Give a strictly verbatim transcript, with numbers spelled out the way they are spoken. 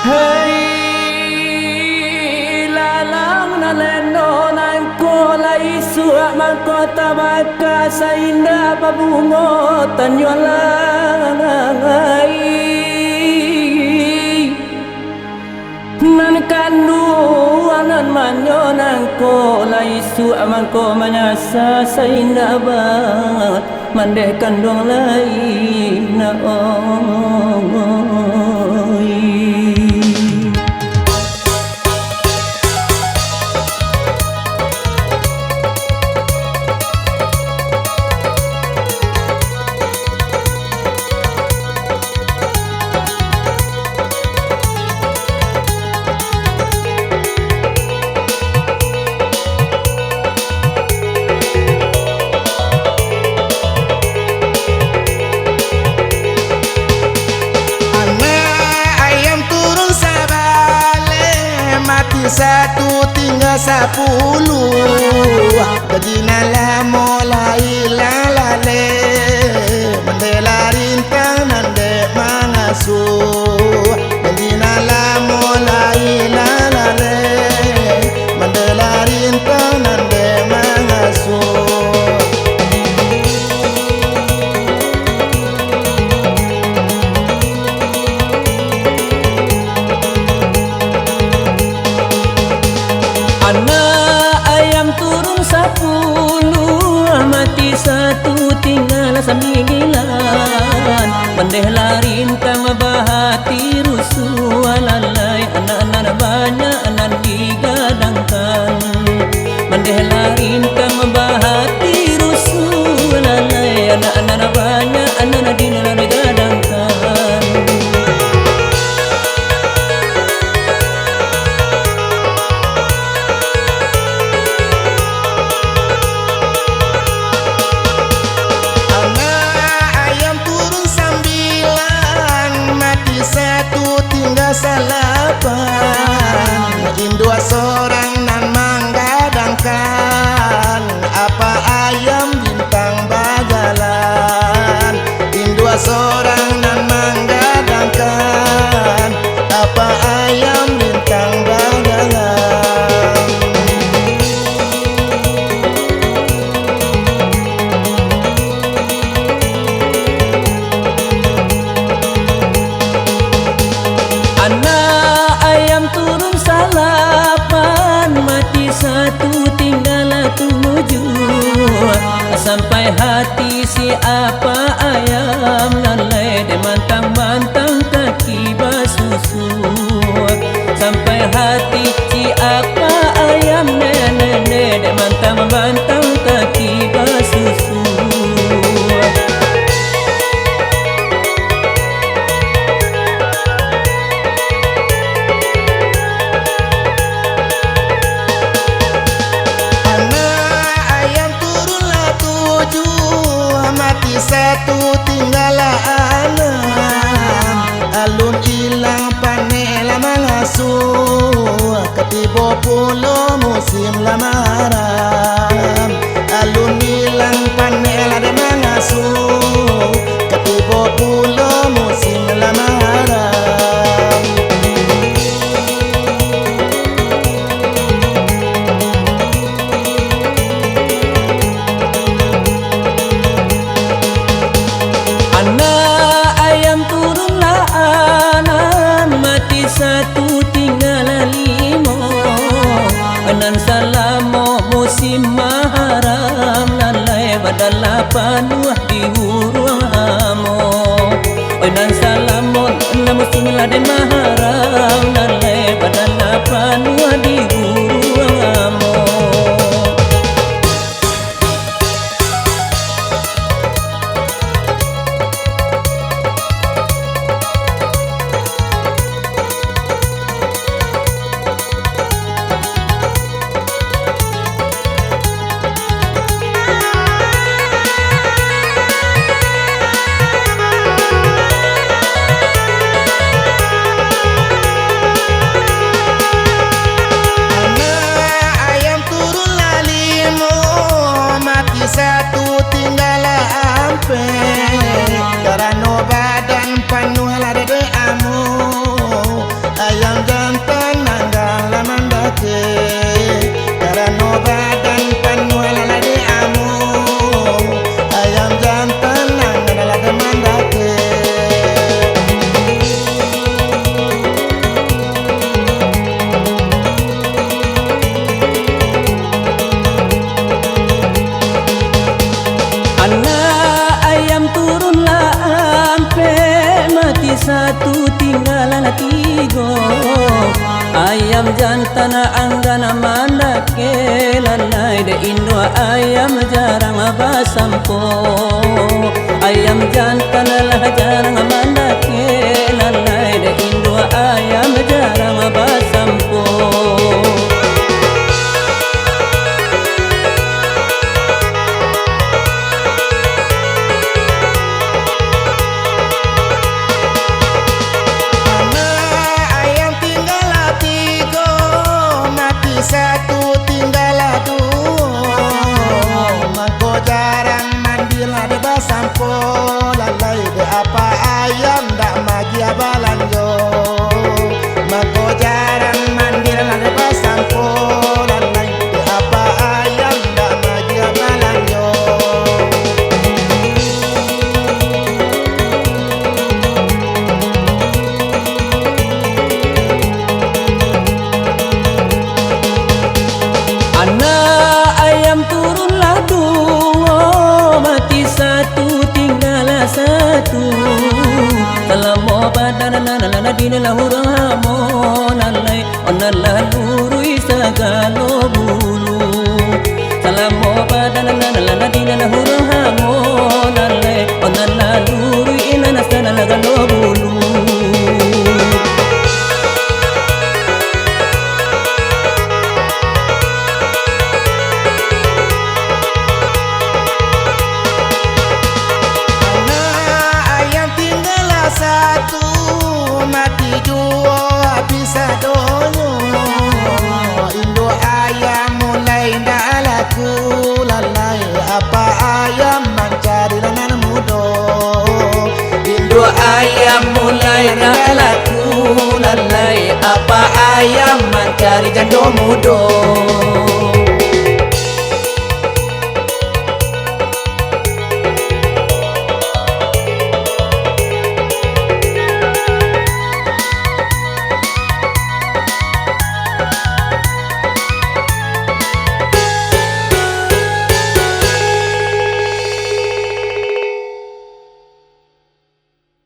Hei, lalang nan leno nangko, lai isuak mangko tabaka, saindak babungo tanyuang lai. Nan kanduang nan manyo nangko, lai isuak mangko manyasa, saindak ba mandeh kanduang lai nak oi. Anak ayam turun sabaleh, mati satu, tingga sapuluah. Jadi nan lamo lai lah laleh, mandeh lah rintang nan dek mangasuah. Jadi nan lamo lai lah laleh, mandeh lah rintang nan dek mangasuah. Anak ayam turun sapuluah, mati satu, tingga sambilan. Mandeh lah rintang bahati rusuah, lalai anak nan banyak nan digadangkan. Mandeh lah rintang bahati rusuah, lalai anak nan banyak nan digadangkan. Anak ayam turun sambilan, mati satu, tingga salapan. Induak sorang nan manggadangkan, apak ayam bintang bajalan. Induak sorang nan manggadangkan, apak ayam bintang bajalan. Anak ayam turun salapan, mati satu, tingga tujuah. Sampai hati si apak ayam nan lai dek mantang-mantang kaki basusuak. Sampai hati si apak ayam nan lai dek mantang-mantang kaki basusuak. Anak ayam turunlah tujuah, mati satu tinggalah anam. Alun ilang panek lah mangasuah, ka tibo pulo musim lah maharam. Alun ilang panek lah dek mangasuah, ka tibo pulo musim lah maharam. Anak ayam turunlah anam, mati satu tinggalah limo. Nan salamo musim maharam, nan lai badan lah panuah di uruang amo. Oi nan salamo nan musim lah dek maharam, nan lai badan lah panuah di uruang amo. Ayam jantan anggan mandake lalai, dek induak ayam jarang basampo. Ayam jantan lah jarang mandake lalai, dek induak ayam jarang basampo. Anak ayam tinggal tigo, mati satu, tinggal duo. Mangko jarang mandilah dek basampo lalai, dek apak ayam ndak magiah balanjo. Mangko jarang mandilah dek basampo lalai, dek apak ayam ndak magiah balanjo. Anak ayam turunlah duo, mati satu, tinggallah satu. Salamo badan nan lah dini lah urang hamo lalai, oh nan lah luruih sagalo bulu. Salamo badan nan lah dini lah urang hamo lalai, oh nan lah luruih nan sagalo bulu. Anak ayam tinggallah satu, mati juo habih sadonyo. Induak ayam mulai ndak laku lalai, apak ayam mancari nan mudo. Induak ayam mulai ndak laku lalai, apak ayam mancari jando mudo.